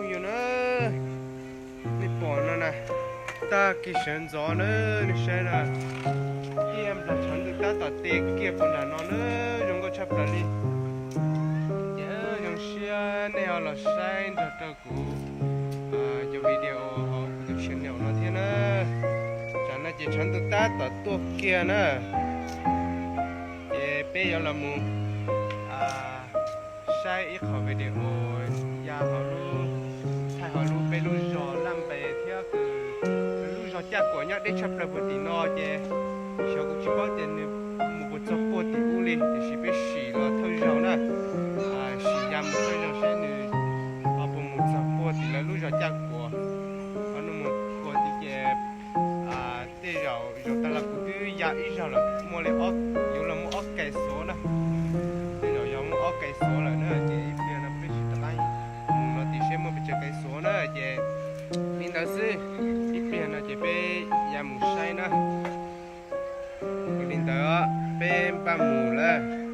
Yog na, nej pom no na, tag kis sawv ntxov na, nej saib na, tiaj nplog tshav ntuj tab tom tes kiag puag nram no na, zoo nkauj tshaj plaws li. Ces zoo siab nej ho los saib nrog rau kuv cov video hauv kuv tus channel no thiab na. Tam no ces tshav ntuj tab tom tuaj kiag na, ces peb yuav los mus saib ib qho video ya hauv lub, thaij hauv lub peb lub zos Laj Npe thiab kws lub zos Caj Kuam nyob deb tshaj plaws puag tim no ces xyov kuv tsis paub tias nws mus puas txog puag tim ub li, tiam sis peb sim los thawj zaug na, sim ya mus thawj zaug seb nws ho puas mus txog puag tim lawv lub zos Caj Kuam. Ho nws mus puag tim ces tej zaum zaum tag los kuv twb ya ib zaug lawm, muaj li yuav los muaj ob kais xuav na. Tej zaum yog muaj ob kais xuav lawm na, ces ib pliag no peb sim rov qab mus no tim seb muaj pes tsawg kais xuav na, ces li ntawd xwb. Ib pliag no ces peb ya mus saib na. Li ntawd peb npaj mus lawm.